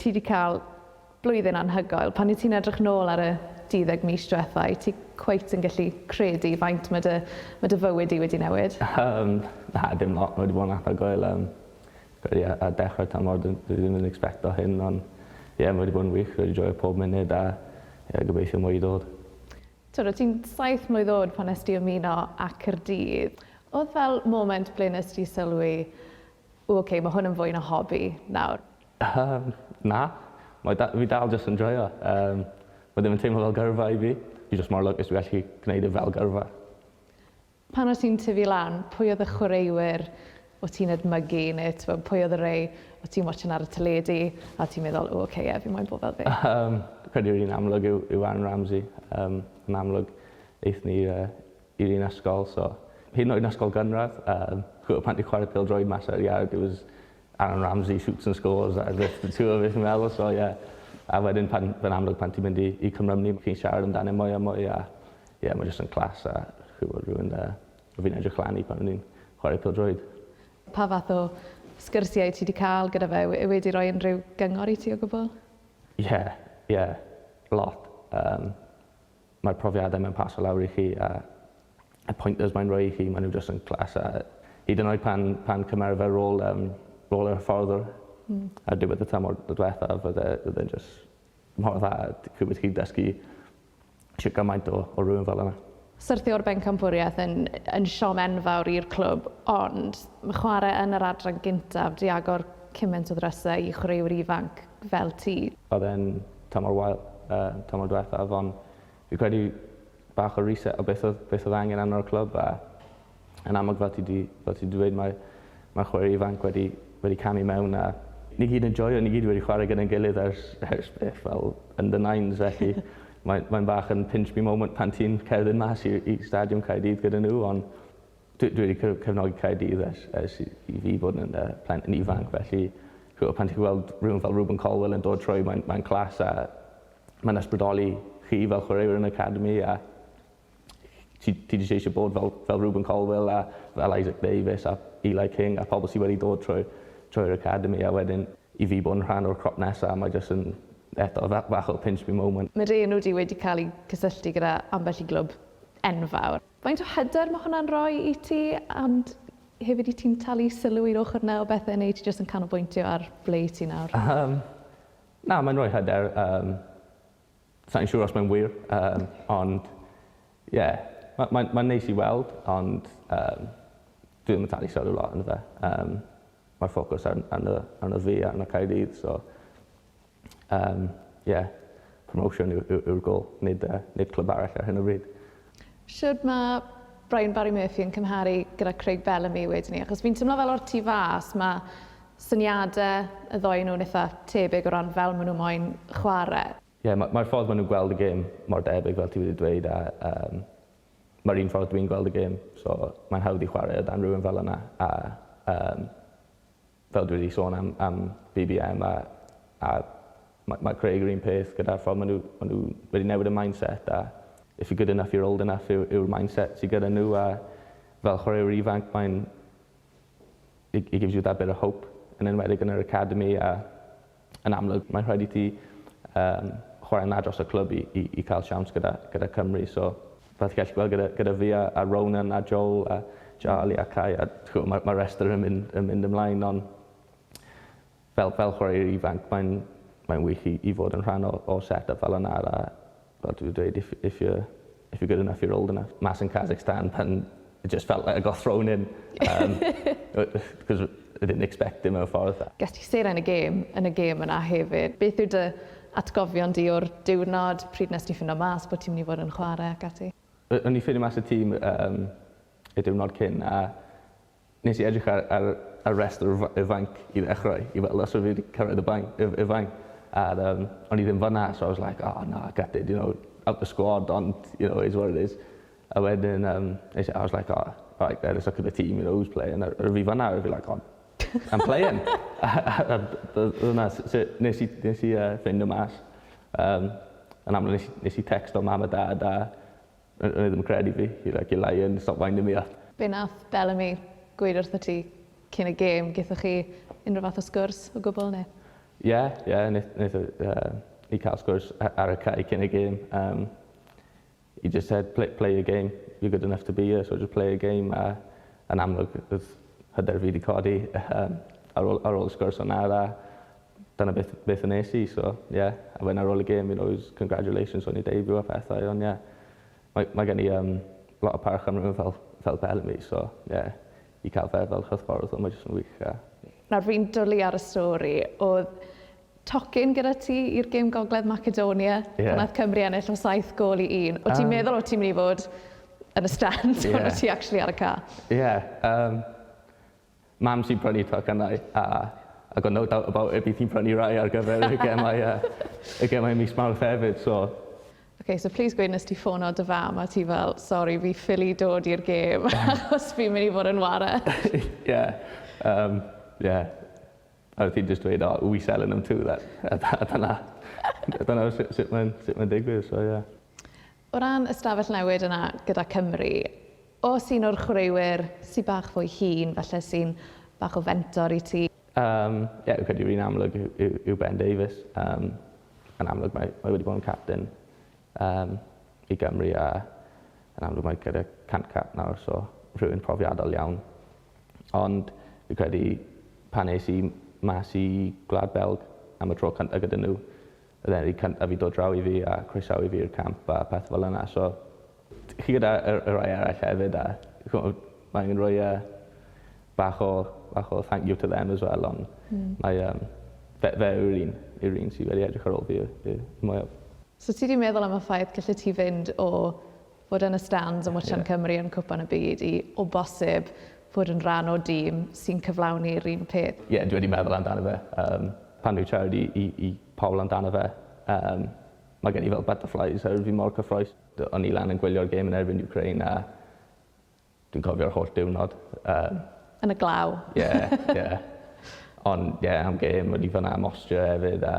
Ti 'di cael blwyddyn anhygoel. Pan wyt ti'n edrych nôl ar y deuddeg mis diwetha, wyt ti cweit yn gallu credu faint mae dy, mae dy fywyd di wedi newid? Na, dim lot. Mae wedi bod yn anhygoel. Credu ar dechrau'r tymor dwi ddim yn expecto hyn, ond ie, mae wedi bod yn wych. Wedi joio pob munud a ie, gobeithio mwy i ddod. Twr, o't ti'n 7 mlwydd oed pan nes di ymuno â Caerdydd. Oedd fel moment ble nes di sylwi, "O, okay, mae hwn yn fwy na hobi nawr"? Na. Mae da, fi dal jyst yn joio. Mae ddim yn teimlo fel gyrfa i fi. Fi jyst mor lwcus fi gallu gwneud e fel gyrfa. Pan o't ti'n tyfu lan, pwy oedd y chwaraewyr o ti'n edmygu neu t'mod, pwy oedd y rei o ti'n watchan ar y teledu a ti'n meddwl, "O, okay, ie, fi moyn bod fel fe"? Credu'r un amlwg yw Aaron Ramsey. Yn amlwg, aethon ni i'r un ysgol, so hyd yn oed yn ysgol gynradd, pan ti'n chwarae pêl-droed mas ar y iard, it was Aaron Ramsey shoots and scores a beth ti'n gwybod beth fi'n meddwl, so ie. Yeah. A wedyn pan, yn amlwg pan ti'n mynd i Cymru, chi'n siarad amdano mwy a mwy a ie, yeah, mae jyst yn class a chwbod rhywun fi'n edrych lan i pan o'n i'n chwarae pêl-droed. Pa fath o sgyrsiau ti wedi cael gyda fe? Yw wedi rhoi unrhyw gyngor i ti o gwbl? Ie, yeah, lot. Mae'r profiadau mae'n paso lawr i chi a y pointers mae'n rhoi i chi, maen nhw jyst yn class a hyd yn oed pan cymerodd fe rôl yr hyfforddwr ar diwedd y tymor diwethaf, oedd e'n just mor dda, rhywbeth chi'n dysgu shwt gymaint o rhywun fel yna. Syrthio o'r bencampwriaeth yn siom enfawr i'r clwb, ond mae chwarae yn yr adran gyntaf di agor cymaint o ddrysau i chwaraewyr ifanc fel ti. Oedd e'n tymor wael, tymor diwethaf, ond fi credu bach o reset o beth oedd angen arno'r clwb a yn amlwg fel ti di dweud mae chwarae ifanc wedi camu mewn a ni gyd yn joio, ni gyd wedi chwarae gyda'n gilydd ers beth fel under nines, felly mae'n bach yn pinch me moment pan ti'n cerdded mas i Stadiwm Caerdydd gyda nhw, ond dwi wedi cefnogi Caerdydd ers i fi fod yn plentyn ifanc, felly pan ti'n gweld rhywun fel Rubin Colwill yn dod trwy, mae'n class a mae'n ysbrydoli chi fel chwaraewyr yn y academy a ti jyst eisiau bod fel Rubin Colwill a fel Isaac Davies a Eli King a pobl sydd wedi dod trwy'r academy a wedyn i fi bod yn rhan o'r crop nesaf, mae jyst yn eto bach o pinch me moment. Mae dy enw di wedi cael ei cysylltu gyda ambell i glwb enfawr. Faint o hyder mae hwnna'n rhoi i ti, ond hefyd i ti'n talu sylw i'r ochr 'na o bethau neu ti jyst yn canolbwyntio ar ble i ti nawr? Na, mae'n rhoi hyder. Sa i'n siŵr os mae'n wir, ond ie, yeah, mae'n ma neis i weld, ond dwi ddim yn talu sylw lot ynddo fe. Mae'r ffocws arno fi, arno Caerdydd, so yeah, promotion yw'r gôl, nid clwb arall ar hyn o bryd. Shwd mae Brian Barry Murphy yn cymharu gyda Craig Bellamy wedyn ni? Achos fi'n teimlo fel o'r tu fas, mae syniadau y ddoi nhw'n eitha tebyg o ran fel maen nhw moyn chwarae. Ie, yeah, mae'r ffordd maen nhw'n gweld y gêm mor debyg fel ti wedi dweud a mae'r un ffordd dwi'n gweld y gêm, so mae'n hawdd i chwarae o dan rhywun fel yna a fel dwi wedi sôn am BBM a mae Craig yr un peth gyda'r ffordd maen nhw wedi newid y mindset a "if you're good enough, you're old enough" yw'r mindset sydd gyda nhw a fel chwaraewr ifanc mae'n it gives you that bit of hope yn enwedig yn yr academy a yn amlwg mae'n rhaid i ti chwarae na dros y clwb i cael siawns gyda Cymru. So, fel ti'n gallu gweld gyda fi a Ronan a Joel a Charlie a Kai, a mae restr yn mynd ymlaen, ond fel chwaraewr ifanc mae'n wych i fod yn rhan o set-up fel yna a fel dwi'n dweud, if you're good enough, you're old enough. Mas yn Kazakhstan pan it just felt like I got thrown in because I didn't expect it mewn ffordd. Ges ti seren y gêm yna hefyd. Beth yw dy atgofion di o'r diwrnod, pryd nes ti ffindo mas bod ti'n mynd i fod yn chwarae ac ati? O'n i ffindio mas y tîm y diwrnod cyn a nes i edrych ar restr y fainc i ddechrau i weld os oedd fi wedi cyrraedd y fainc. A o'n i ddim fyna, so I was like, "Oh no, I gutted, out the squad, ond, it is what it is." A wedyn, I was like, "Oh, right, let's look at the team, who's playing." A fi fyna, a fi like, "Oh, I'm playing." Dyna, nes i ffeindio mas. Yn amlwg nes i texto mam a dad a o'n i ddim yn credu fi. You're like, "You're lying, stop winding me up." Be nath Bellamy gweud wrtho ti cyn y gêm? Gaethoch chi unrhyw fath o sgwrs o gwbl neu? Ie, ie, wnaeth ni cael sgwrs ar y cae cyn y gêm. He just said, "Play your game, you're good enough to be here, so just play your game." A yn amlwg, oedd hyder fi wedi codi ar ôl y sgwrs o'na, a dyna beth wnes i, so yeah. A wedyn ar ôl y gêm, it was congratulations on your debut a pethau, ond yeah. Mae gen i lot o parch am rhywun fel Bellamy, so yeah, i cael fe fel hyfforddwr, mae jyst yn wych. Yeah. Nawr fi'n dwlu ar y stori, oedd tocyn gyda ti i'r gêm Gogledd Macedonia, pan nath Cymru ennill o 7 gôl i 1. O ti'n meddwl o ti'n mynd i fod yn y stand, ond o ti actually ar y cae? Ie. Yeah, mam sy'n prynu tocynnau a I got no doubt about it, bydd hi'n prynu rai ar gyfer y gemau mis Mawrth hefyd, so. OK, so please gweud nes ti ffono dy fam a ti fel, "Sorry, fi ffili dod i'r gêm achos fi'n mynd i fod yn ware." Yeah. Yeah. A oedd hi'n just dweud, "Oh, we selling them too, then." A dyna sut mae'n digwydd, so yeah. O ran ystafell newid yna gyda Cymru, oes un o'r chwaraewyr sy'n bach fwy hŷn, falle sy'n bach o fentor i ti? Yeah, fi'n credu un amlwg yw Ben Davies. Yn amlwg mae wedi bod yn captain i Gymru a yn amlwg mae gyda 100 cap nawr, so rhywun profiadol iawn. Ond fi'n credu pan es i mas i Gwlad Belg am y tro cyntaf gyda nhw, oedd e'n cyntaf i dod draw i fi a croesawu fi i'r camp a peth fel yna. So, chi gyda y rai eraill hefyd a mae angen rhoi bach o thank you to them as well, ond mae, fe yw'r un sydd wedi edrych ar ôl fi y mwyaf. So ti wedi meddwl am y ffaith gallu ti fynd o fod yn y stands yn watchan Cymru yn Cwpan y Byd i o bosib fod yn rhan o dîm sy'n cyflawni'r un peth? Ie, yeah, dwi wedi meddwl amdano fe. Pan dwi'n siarad i pobl amdano fe, mae gen i fel butterflies, oherwydd fi mor cyffrous. O'n i lan yn gwylio'r gêm yn erbyn Ukraine a dwi'n cofio'r holl diwrnod. Yn y glaw. Ie. Ond, ie, yeah, am gêm, wedi fyna am Austria hefyd a,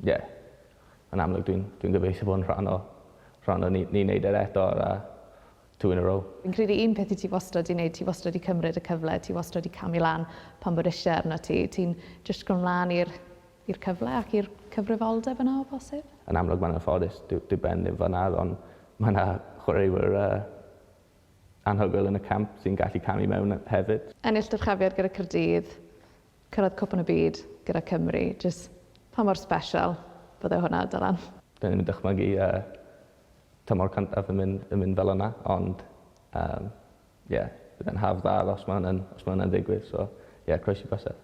ie, yeah, yn amlwg dwi'n gobeithio bod yn rhan o ni wneud yr eto a two in a row. Fi'n credu un peth i ti wastad i wneud, ti wastad i cymryd y cyfle, ti wastad i camu lan pan bod eisiau arno ti. Ti'n just gwrdd mlaen i'r cyfle ac i'r cyfrifoldeb yna o bosib? Yn amlwg mae'n anffodus, dyw Ben ddim fyna, ond mae yna chwaraewyr anhygoel yn y camp sy'n gallu camu mewn hefyd. Ennill dyrchafiad gyda Caerdydd, cyrraedd Cwpan y Byd gyda Cymru, just pa mor special bydde hwnna, Dylan? Dyn ni'n dychmygu tymor cyntaf yn mynd fel yna, ond yeah, bydd e'n haf dda os mae hwnna'n digwydd, so yeah, croesi bysedd.